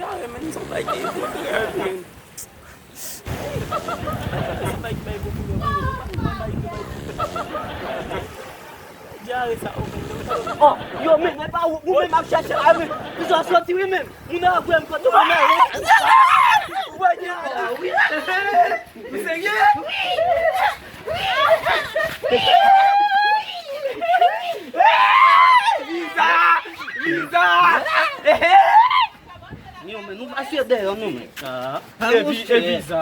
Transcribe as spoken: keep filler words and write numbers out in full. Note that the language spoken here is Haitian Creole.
Dyare, men, se yon bagay ki kontrè, men. Se yon bagay ki bay gwo pwoblèm, men. Dyare sa, o, men. Oh, yo, men, men pa ou, ou menm ap chèche la, men. Bizò soti, wi, men. Moun nan vre m kote ou nan. Ou wè dyare. Ou serye? Viza! Viza! Yo, men nou pase dèyè nou, men. Ah, e vi-, e viza.